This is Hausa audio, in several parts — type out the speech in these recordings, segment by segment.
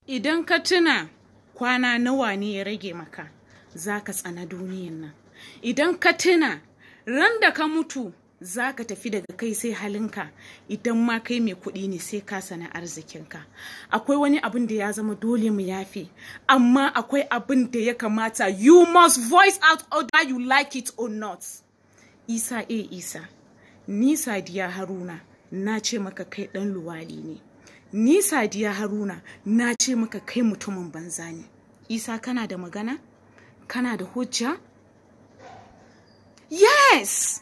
Idan ka tuna kwana nawa ne ya rage maka, za ka tsana duniyan nan. Idan ka tuna ran da ka mutu, za ka tafi daga kai sai halinka. Idan ma kai mai kuɗi ne, sai ka sana arzikinka. Akwai wani abin da ya zama dole mu yafe, amma akwai abin da ya kamata you must voice out, whether you like it or not. Isa A Isa, ni Sadiya Haruna na ce maka kai ɗan luwali ne. Ni Sadiya Haruna na ce maka kai mutumin banza ne. Isa, kana da magana? Kana da hujja? Yes,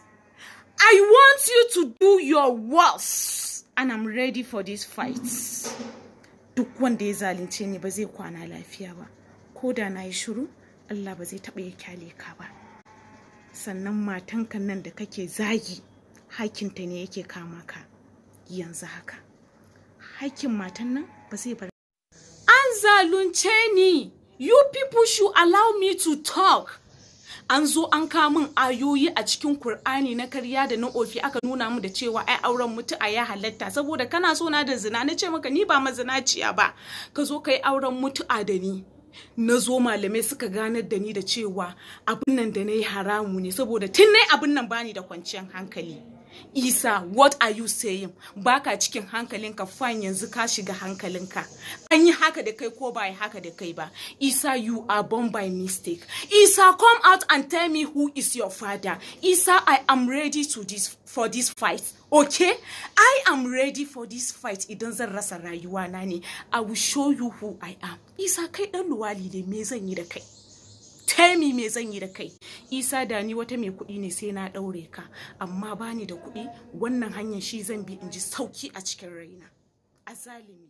I want you to do your worst and I'm ready for this fight. Duk wanda ya zalunce ni ba zai kwana lafiya ba. Ko da na yi shiru, Allah ba zai taɓa ya kyale ka ba. Sannan matanka nan da kake zagi, hakinta ne yake kama ka yanzu haka. Hakin matan nan ba zai bar. An zalunce ni. You people should allow me to talk. An zo an kawo min ayoyi a cikin Kur'ani na karya da na ofi, aka nuna mu da cewa ai auren mutu'a ya halatta. Saboda kana so na da zina, na ce maka ni ba mazinaciya ba, ka zo ka yi auren mutu'a da ni. Na zo malamai suka ganar da ni da cewa abin nan da na yi haramu ne, saboda tun na abin nan bani da kwanciyar hankali. Isa, what are you saying? Baka cikin hankalinka. Fine, yanzu ka shiga hankalinka. An yi haka da kai ko ba yi haka da kai ba? Isa, you are born by mistake. Isa, come out and tell me who is your father. Isa, I am ready to this for this fight. Okay? I am ready for this fight. Idan zan rasa rayuwa na ne, I will show you who I am. Isa, kai dan luwali ne, me zan yi da kai? Tell me, me zan yi da kai? Isa, da ni wata mai kuɗi ne, sai na ɗaure ka, amma bani da kuɗi. Wannan hanyar shi zan bi in ji sauki a cikin raina. Azalimi.